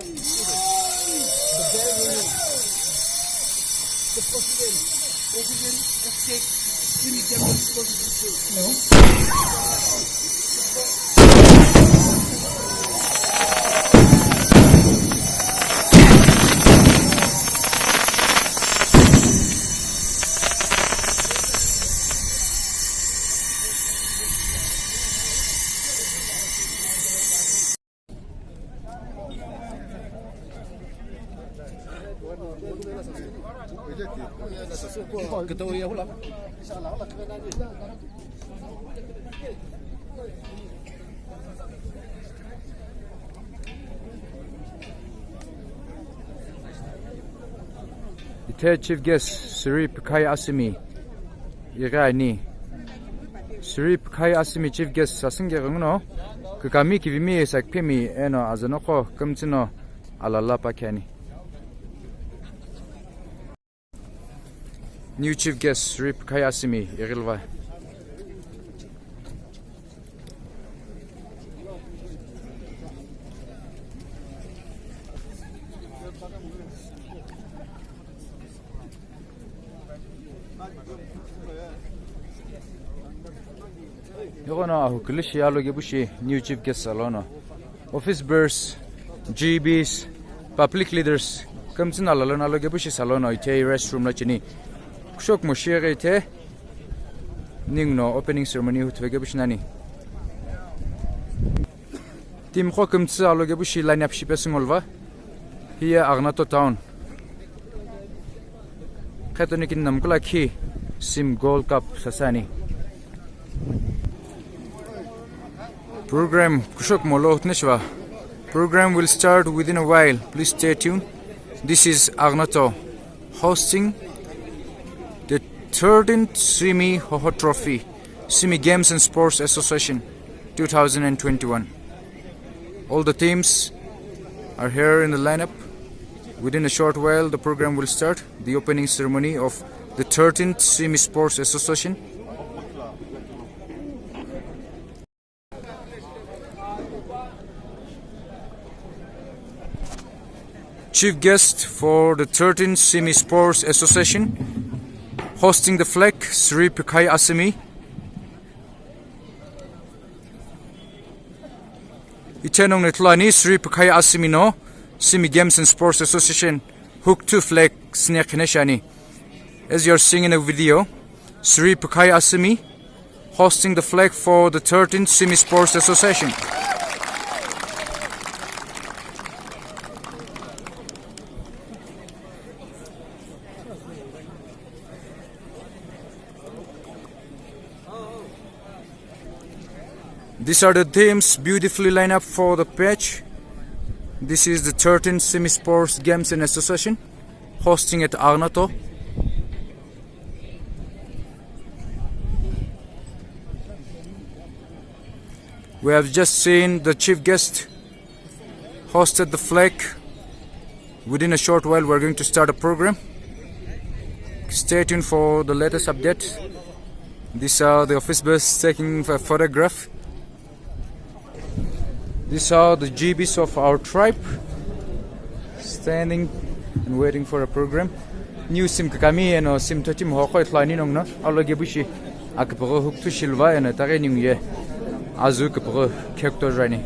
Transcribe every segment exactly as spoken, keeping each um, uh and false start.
The bell ringing. The president, president of state, Simi Demon Sports District. Hello. Ithe chief guest Sri Pikhai Asimi ighi ani. Sri Pikhai Asimi chief guest sasüngeghi nguno kükami kivimi sakphemi eno azanoko kümtsü no alala pakhe ani. New chief guest Sri Pikhai Asimi ighilva. Ighono ahukulu shi alokepu shi new chief guest salono. Office bearers, G Bs, public leaders, kümtsü no alala no alokepu shi salono ithe restroom lo cheni. Kushok moshi ghi ithe ninguno opening ceremony huthukepu shi nani. Team qo kümtsü alokepu shi line up shipesü ngolva. Hiye Agnato Town. Khetoni kini namkula khi Sim Gold Cup sasani. Program kushok molo utneshiva. Program will start within a while. Please stay tuned. This is Agnato hosting the thirteenth Simi Hoho Trophy, Simi Games and Sports Association, two thousand and twenty-one. All the teams are here in the lineup. Within a short while, the program will start. The opening ceremony of the thirteenth Simi Sports Association. Chief guest for the thirteenth Simi Sports Association, hosting the flag, Sri Pikhai Asimi. Ithe nongu ithulu ani Sri Pikhai Asimi no Simi Games and Sports Association huktu flag sine khine shani. As you are seeing in the video, Sri Pikhai Asimi hosting the flag for the thirteenth Simi Sports Association. These are the teams beautifully lined up for the pitch. This is the thirteenth Simi Sports Games and Association hosting at Agnato. We have just seen the chief guest hosted the flag. Within a short while, we're going to start a program. Stay tuned for the latest update. These are the office bearers taking a photograph. These are the G Bs of our tribe, standing and waiting for a program. New Sim Kükami eno Sim Tochim hoqo ithulu ani nonguno alokepu shi aküpüghü huktu shilva eno itaghi ningu ye azü küpüghü khekto jani.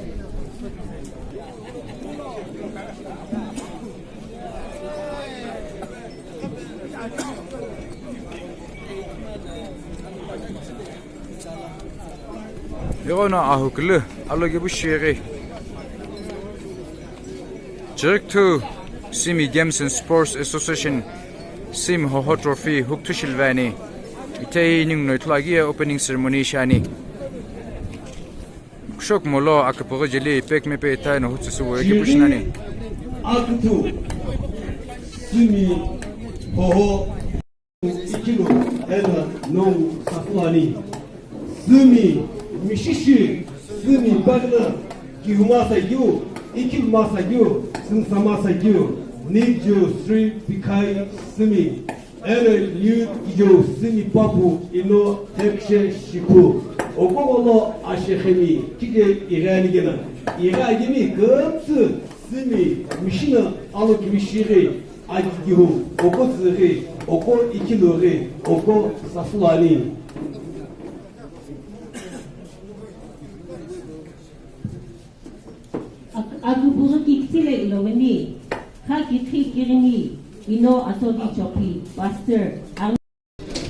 Ighono ahukulu alokepu shi ghi. Chirikthou Simi Games and Sports Association Simi Hoho Trophy huktu shilva ani. Ithe ninguno ithulu aghi ye opening ceremony shi ani. Kushok molo aküpüghü jeli pek mepe ithai no hutsu suwo ekepu shi nani. Aküthu Simi Hoho. Ikilo ena nongu sasü ani. Simi mishishi, Simi bagla, kihuma sa giu, ikilma sa giu, sümsama sa giu, ni giu Sri Pikhai Simi. Ena niu giu Simi papu ino hekshe shipu. Okogolo ashexemi kike igani gena. Iga gimi kümtsü. Timi mishina alo kimishighi, akigihu, oko züghi, oko ikiluoghi, oko sasülo ani. Ak-, akubughi kikitile ilogini, kha kikhi kighini, ino atoli chopi, pastor, ang-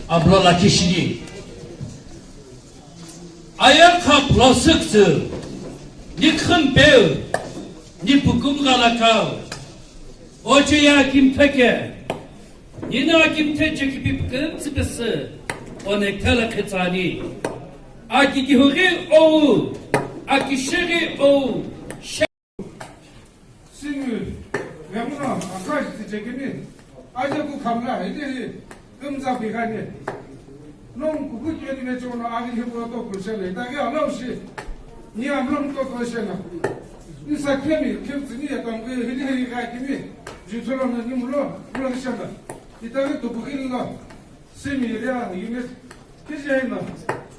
Ablo lakishini. Aya kha plastic tsü, ni khümpeu, ni pukum ghalakau, oche ya kimtheke, nina kimthe chekipi pükümtsü püsü, onekthela khetsani. Akigihughi ou, akishighi ou, sha- Simi, ghemuna, akashi tichekini, aje ku khamla, hili hi, kümza pighani. Nong kuku kieni mechono, aghi hi pura to kulshele, itaghi alau shi, ni amlom to kulshena. Ni sakhemi, khemtsini ya tangui, hili hi gha kimi, jutolo na ni mulo, mulo kishena. Itaghi tukukhilo, simi ria, yunit, Kiji aina,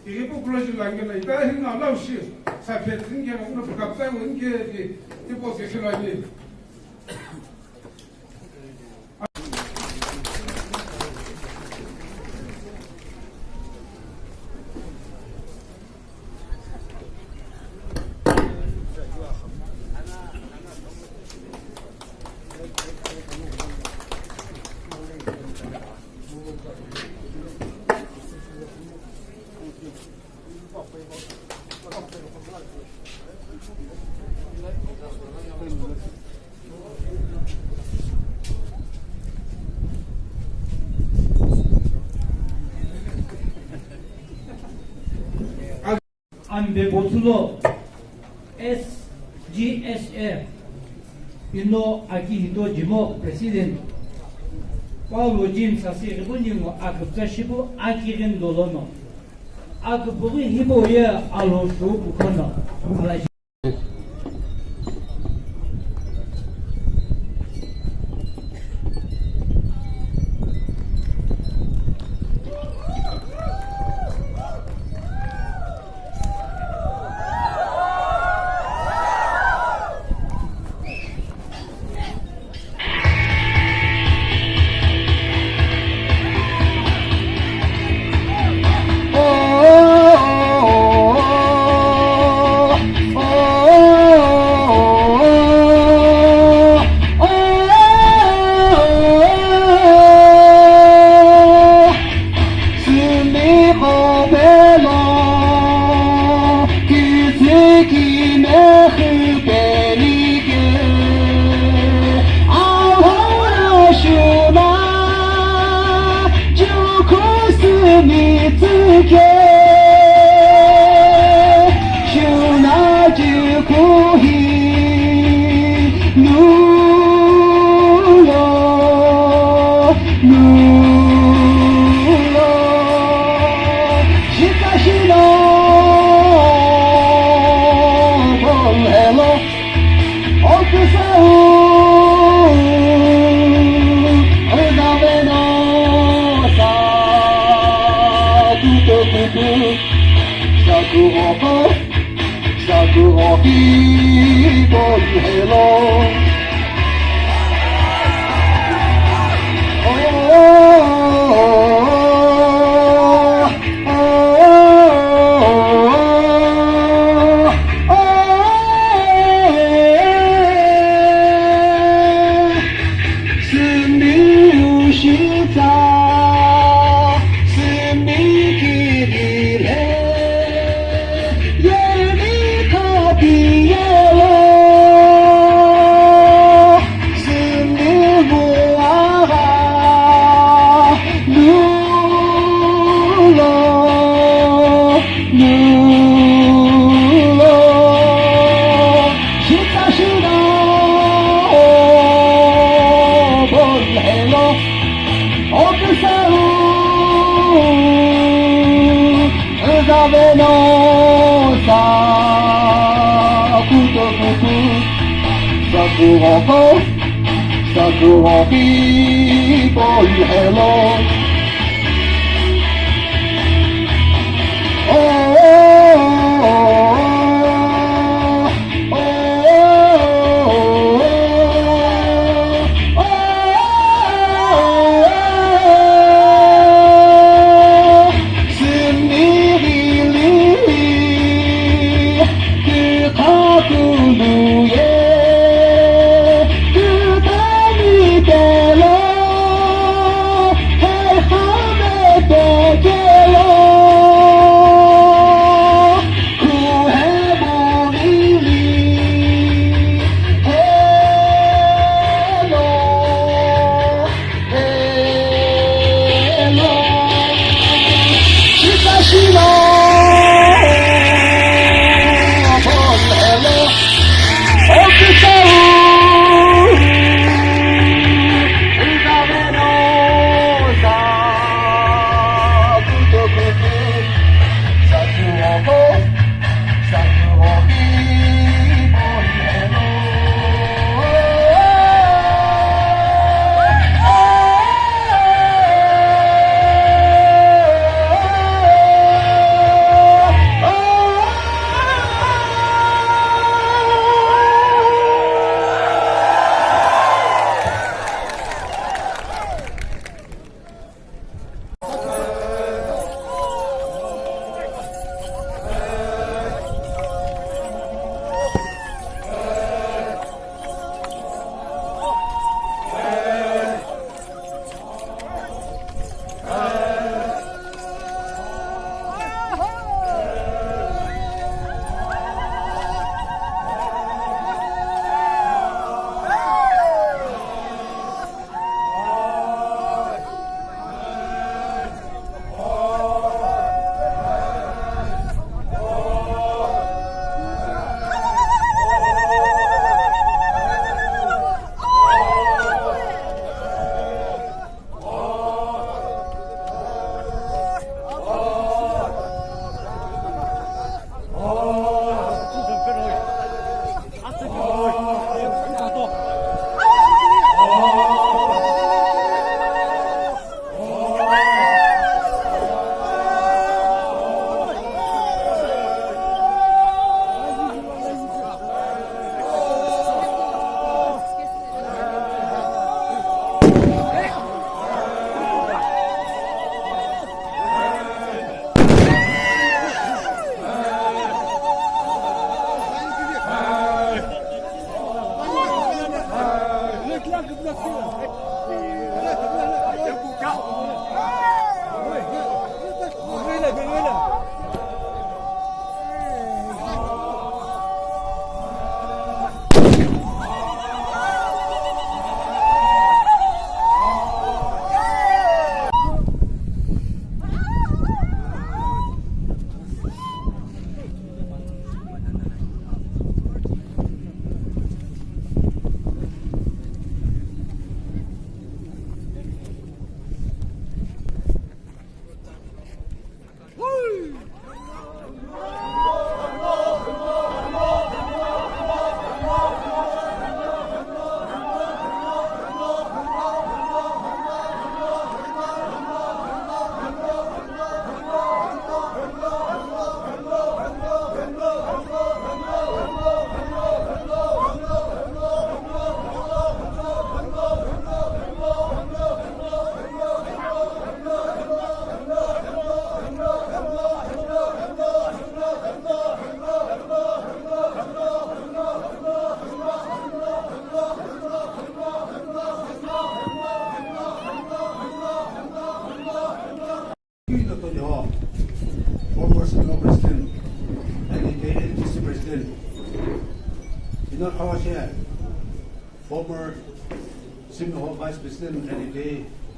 ighi pu kulo ji langi na, ita hina lau shi, sa phe tingi na, kuna paka tai wo nge di, tipo ke khilo ni. Ambe Botsulo, S G S A, ino Akihito Jimo, President, Paulo James, asi ghibo ningu aküpütsa shipu akighi ndolono. Aküpüghi hipau ye alo shou kukhono, kukhala shi- Ino Khawashe, former Simiho Vice President and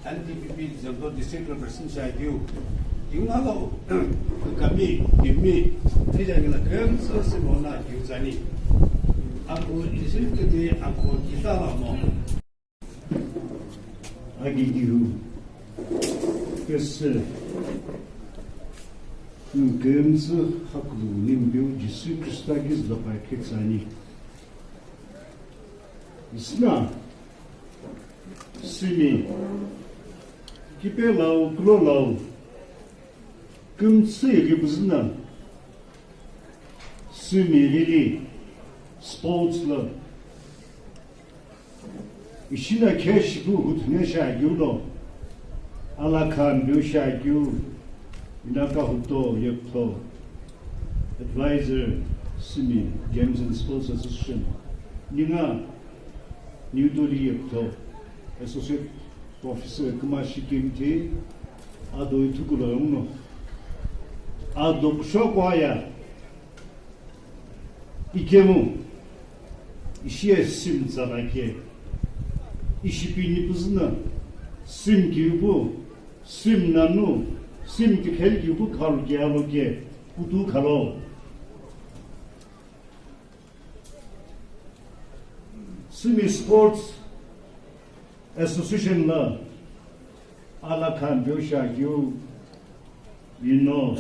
N P P Zengdo District Representative shiakeu, tingalo kami kimi, tijangila kemtsu Simiho na kiutsani. Aku isin kiti aku kita lamo. Agigihu. Kese. Nkemtsü hakulu nimbiu Jisü Khrista kizü lo pai ketsani. Isna. Simi. Kipe lau, kulo lau. Kümtsü ghibuzüna. Simi ghili. Sports lo. Ishina khe shipu huthune shiakeu lo, alakha ambiu shiakeu, Inaka Huto Yeptho, Advisor, Simi Games and Sports Association, ninga New Toli Yeptho, Associate Professor Kumashi Kimthi, ado ithukulo yongno, ado kushokwaya, Ikemu, ishi ye Simi tsala ke, ishi pini püzüna, Simi kiupu, Simi nanu, Simi kikhel kiupu khalu ke alo ke, kutu khalo. Simi Sports Association la alakha ambiu shiakeu, ino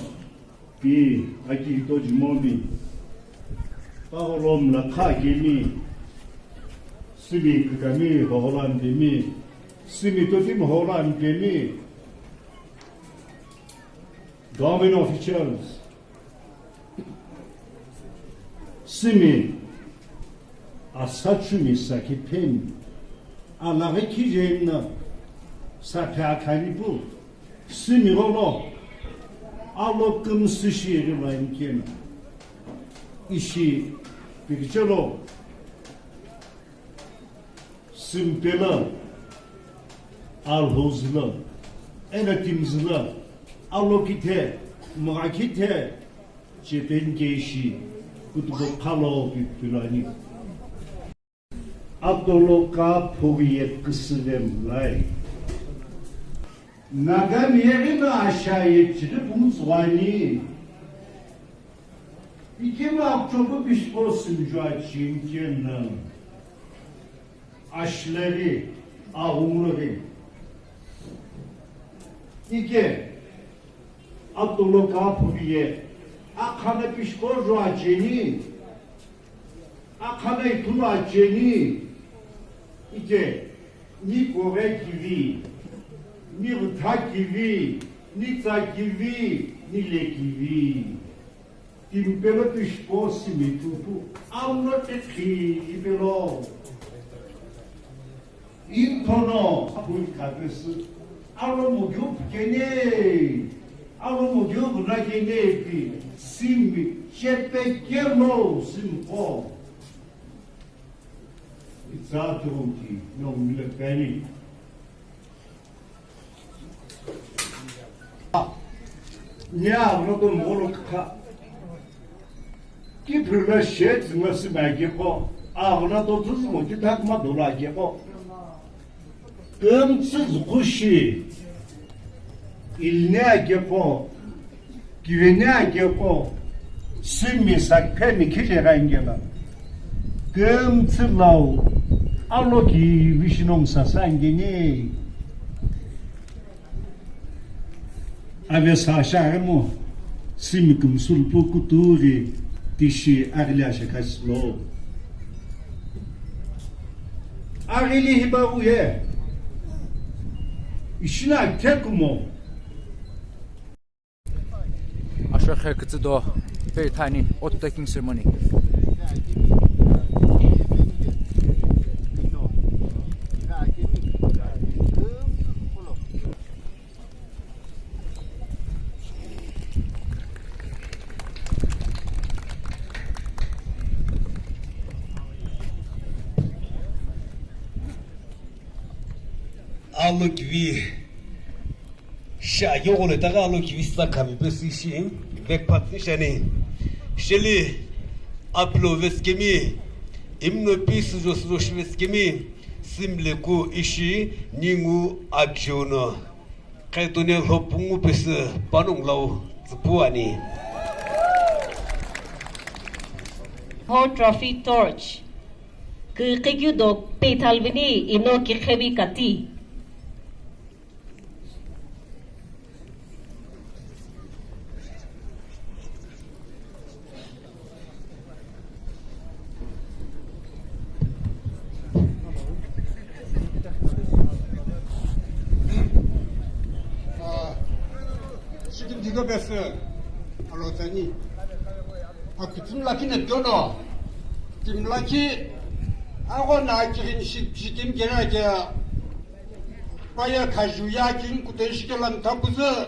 pi aki hito jimomi, paholo mla kha kemi, Simi kikami hohola mpemi, Simi toti mohola mpemi, government officials, Simi asachumi sakipheni, alaghi khijeni na saphe akhani pu, Simi gholo, alo kümsü shi eri lo anikena, ishi pikchelo, Simi pelo, Alhou zülo, eno timi zülo, alo kithe, mgha kithe, chepeni keishi, kutubo khalo pi-, pilani. Atolo ka phogi ye küsüve mlai. Nagami yeghi no asha ye chiri pumtswani. Ikemu akchopu pishpo simjua chinkena. Ashleri, aghungluri. Ike, atolo ka phubiye, akhana pishko jo acheni, akhana ithulu acheni. Ike, ni kore kivi, ni rutha kivi, ni tsa kivi, ni le kivi. Timpelo pishpo simi tupu, alo tekhi ipelo. Inthono, apui kapesi, alo mugiu pukene, alo mugiu gunakene pi, simi, chepe kelo, simko. It's our duty, no, we look very. Nya aghuno to mgholo kha. Ki phirula she tsüma sima keqo. Aghuno to tsüzümo ki thakuma dola keqo. Kümtsü zukhu shi. Ilne akeqo. Kivene akeqo. Simi sakhemi khije ghaingela. Kümtsü lau. Alo ki vishinong sasangene. Ave sa shaghi mo, simi kümsü lupu kutughi tishi aghili ashekhasilo. Aghili hiba uye, ishina khe kumo. Ashokhe kütsü do, pe ithani oath taking ceremony. Alo kivi. Sha, yogole taga alo kivi sila khami pe si shi, vek pat ni shani. Sheli, Apilo vetsikemi, imno pi süzo süzo shivetsikemi, simleku ishi ningu akijeu no. Qhetonie lhopungu pesü panongu lau tsüpu ani. Ho trophy torch. Kükükiu do peithalvini ino kikhevi kati. Ah, shikimthi do pesü alo tsani. Akutimi lakhi na dono. Timi lakhi agho na kirin shik-, shikim kena ke. Paya khaju ya kin kuten shikelam thapuzu.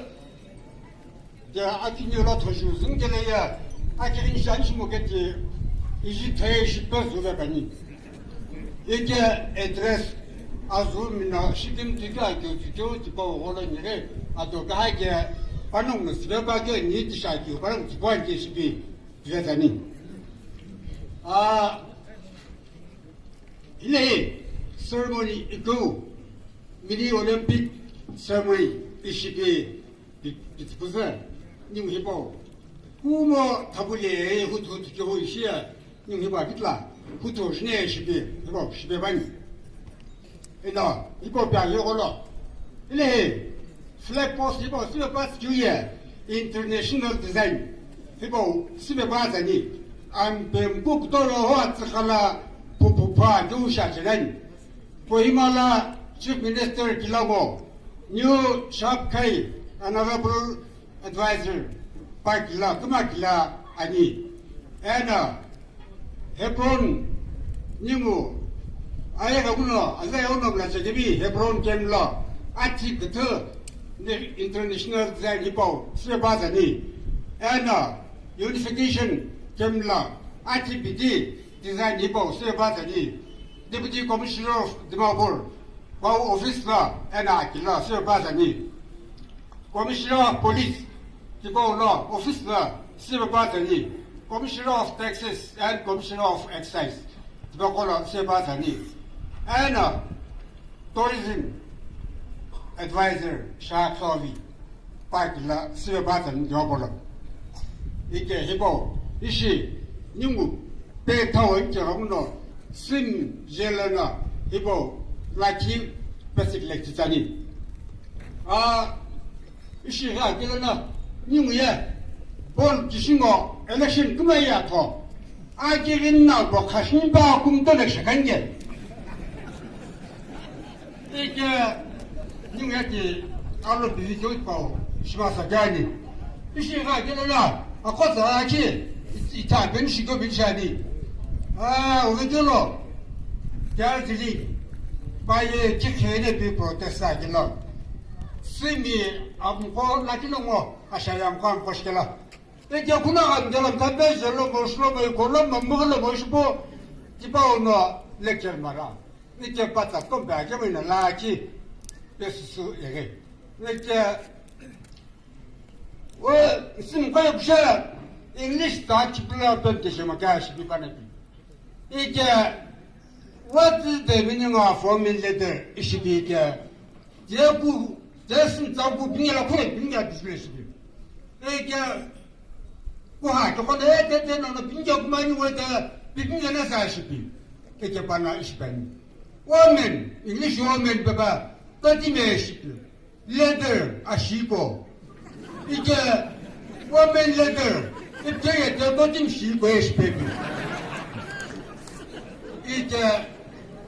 Ya akini lo thoju zun kele ya. Akirin shan shimo keti. Iji thoye shipe zule kani. Ike address azu mina shikim tika kyo kyo tipa wala nire. Ato kaha ke panong na sibe ba ke ni tisha kyo panong tipa ke shipi. Tire tani. Ah, Hilehi ceremony ikeu, mini Olympic ceremony ishipi pi-, pitipuzü, ningu hipau. Kumo thabule hutu hutu kehu ishiya, ningu hipau pitla, hutu jine ishipi, hipau shipe bani. Eno, hipau pia yogolo. Hilehi, flag post hipau, sibe pa tsü ye, international design. Hipau, sibe pa tsani. Ampempu kutolo ho atsükhala pupupa dusha chelani. Kohima la Chief Minister kilago, New Shabkai, Honorable Advisor, pa kila, kuma kila ani. Ena, Hebron, ningu, aye kaguno, aza yauno mla chekemi, Hebron kemlo, ati kutu, ni international design hipau, sibe pa tsani. Ena, unification kemlo, ati piti, design hipau, sibe pa tsani. Deputy Commissioner of Dimapur, pau office la, ena akila, sibe pa tsani. Commissioner of Police, tipau lo office la, sibe pa tsani. Commissioner of Taxes and Commissioner of Excise, tipau lo sibe pa tsani. And, uh, Tourism Advisor, Shah Khawi, pa kila sibe pa tsani tipau lo. Ike hipau, ishi, ningu, pe thawa inche ramuno, sim jelana, hipau, lakhi, pesik lekhi tsani. Ah, Ishi gha kila na, ningu ye, ball kishingo, election kuma ye atho. Aki rin na bo khashin ba kum to le shakange. Ike, ningu ye ki, alo bi video pau, shima sa gani. Ishi gha kila na, ako sa aki, ita ben shigo bin shani. Ah, uve kilo. Kya zili, pa ye ki khene bi protest sa kilo. Simi amko lakino ngo ashayamko amko shikela. Eke kuna amdela mkabe zelo mo shlo mo ikolo mo muglo mo shipo. Tipa ono lecture mara. Nike pata kombe ake mo ina laki. Yesusu ege. Nike we simko yekusha English ta chipula pente shema kaya shipi panapi. Ike, what is the meaning of women leader? Ishibi ike. Teku, tesin tsaku bingela kure binga display shibi. Ike, kuha, tokona e te te no no binga kumani wete, binga na sa shibi. Ike pana ishibani. Women, English women baba, tati me shibi. Leader ashiko. Ike women leader. Ike ye te botim shiko esh baby. Ike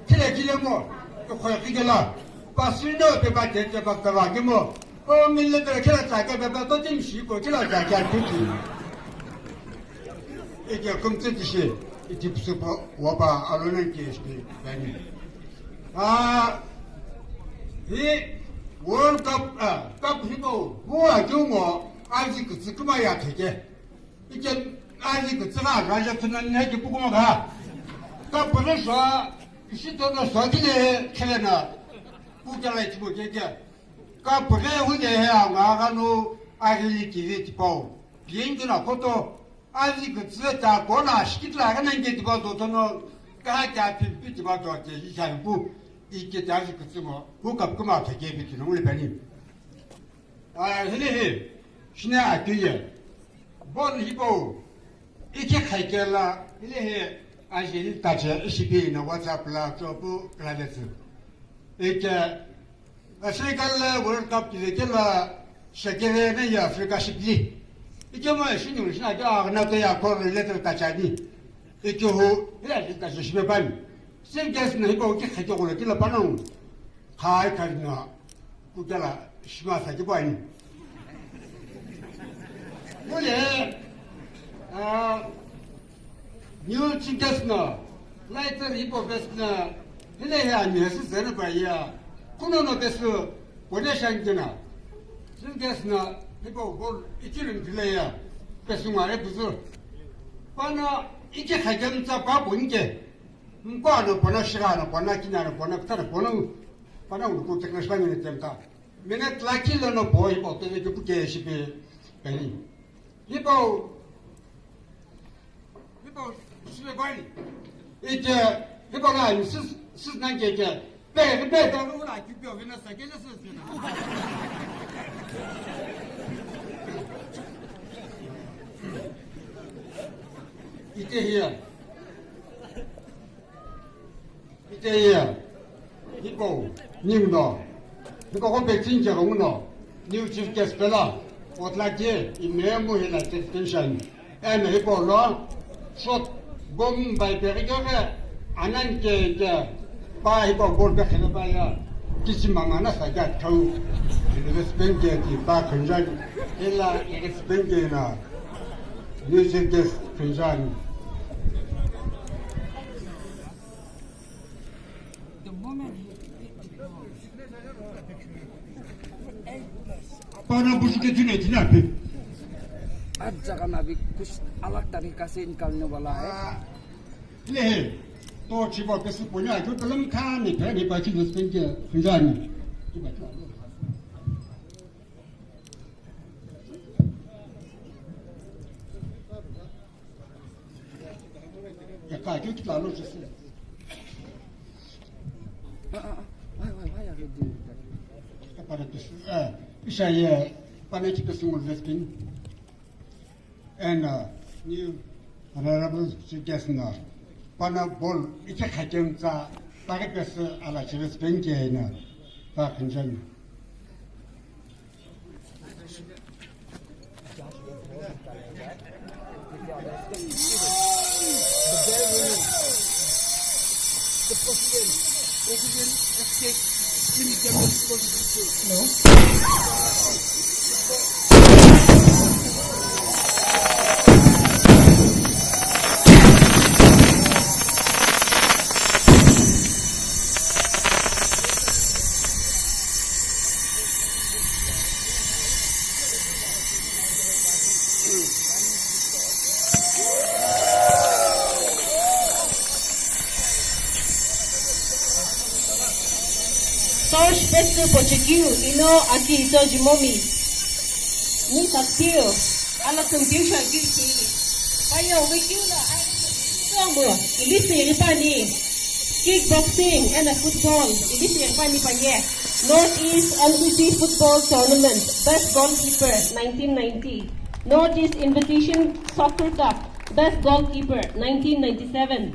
kile kile mo. Ko kile la. Pasino pe ba te te ba ka ba ke mo. Women leader kile ta ke ba ba botim shiko kile ta ke tuti. Ike kumtsi tishi, iti psupo waba alonan K S P bani. Ah, hi World Cup, ah, Cup hiko, hua jungo, aji kutsi kuma ya theke. Ike aji kutsi ga, raja tunan ne ki pukuma ga. Cup no swa, ishi to no swa kile, kile na. Kukela itibo keke. Cup ge hu ne he anga ganu, agili kili tipau. Yingi na koto, Azi kütsü ta kona shikitla ka nange tiba dotono, ka ta pimpi tiba dote, ichaipu, ikita azi kütsü mo, hu kapkuma thake bitino ule bani. Ah, hile he, shine akiye. Bon hipo, iki khaikela, hile he, aji tache, ishipi na WhatsApp la, chopu, kladetsu. Ike, Africa la World Cup kile kela, shakere na ya Africa shipli. Ike mo, shinu, shina, ya, na, ya, kor, letter tachani. Ike ho, ya, tache, shipe bani. Same case na hipo, iki khaikela, kila panong. Khai kharina, kukela shima sa kipu ani. Mule, ah, new chief guest na, lighter hipo best na, hile ya mi hesi zene pa ya, kuno no best, kone shan kena. Chief guest na, hipo bol, ichirin kile ya, best ngare buzu. Pana, ichi khakem tsa pa bunke. Mkwa no pana shira no pana kina no pana kutana pana u-, pana u ko tekna shpani ne temta. Mene tlaki lo no boy po te ke puke shipe kani. Hipo, hipo shipe bani. Ite, hipo na sis, sis nan ke ke. Pe, pe, ta no la ki pe vina sa ke le sis. Ite here. Ite ye, hiko, ningu no, hiko ko pe chinche rongu no, new chief guest pela, otla ke, imemu hila chief tension. Ena hiko lo, shot, bom bai pe ke ke, anan ke ke, pa hiko bol pe khele pa ya, kichi mama na sa ja thau, hila respect ke ki pa khunjan, hila respect ke na, new chief guest khunjan. Pana busu ke tune tine ape. हर जगह में अभी कुछ अलग तरीका से निकलने वाला है। ले, तो छिपा के सुपुन्या, जो कलम खाने, फैने पाची नस्पेन के, खुजानी। Ya ka kyo kitla lo jesi. Ah, ah, ah. Why, why, why are you doing that? Ka pana pesu, eh, isha ye, pana ki pesu ngol veskin. And, uh, new honorable chief guest na, pana bol, ichi khakem tsa, pake pesu ala chief veskin ke na, pa khanjan. Source Pesu Pochekeu, Ino Aki Ito Jimomi, Ni Taktiu, Ala Tumpiu Shakeu Ki, Payo Wikiu La Ai Somu, Ilisi Ripani, Kickboxing and Football, Ilisi Ripani Paye, Northeast N C C Football Tournament, Best Goalkeeper, nineteen ninety, Northeast Invitation Soccer Cup, Best Goalkeeper, nineteen ninety-seven,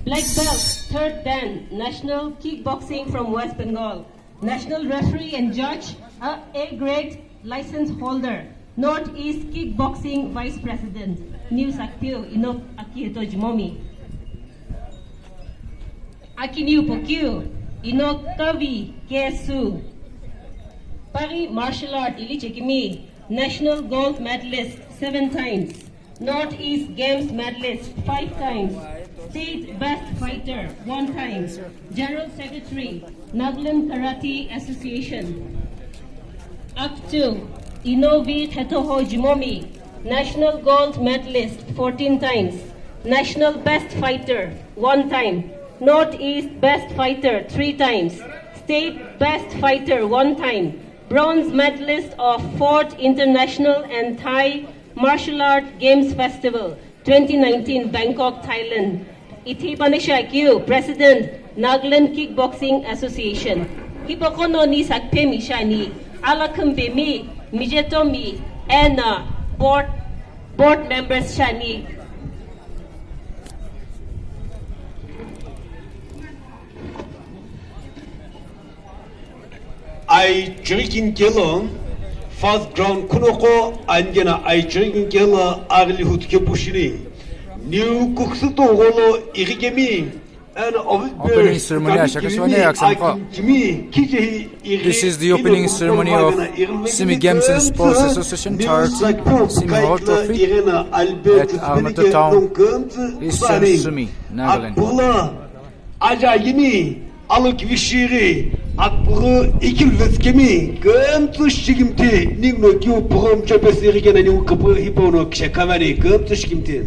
Black Belt, Third Dan, National Kickboxing from West Bengal, National Referee and Judge, a A grade license holder, Northeast Kickboxing Vice President, Niu Saktiu, Ino Aki Ito Jimomi. Akiniu Pokiu, Ino Kavi Kesu. Pari martial art ili chekimi, national gold medalist seven times, Northeast Games medalist five times, state best fighter one time, general secretary, Nagaland Karate Association. Aktu, Inovi Khetoho Jimomi, national gold medalist fourteen times, national best fighter one time, Northeast best fighter three times, state best fighter one time, bronze medalist of fourth International and Thai Martial Art Games Festival, twenty nineteen, Bangkok, Thailand. Ithi pano shiakeu President, Nagaland Kickboxing Association. Hipaqo no ni sakphemi shiani, Alakhümbemi, Mijetomi, and, uh, board, board members shiani. Aichighi kini kelo, first round khunoqo ani keno aichighi kini kelo aghili hutuke pu shini. New Kuksu tongolo ighikemi, and of Opening ceremony ashaka shivani aksamko. This is the opening ceremony of Sumi Games and Sports Association, third Sumi Hall Trophy at Arnata Town, Eastern Sumi, Nagaland. Aja yini, alo kivi shiri, akpuru ikil vetskemi, kümtsu shikimti, ningno kiu purum chopesiri kena niu kapu hipono kishakavani, kümtsu shikimti.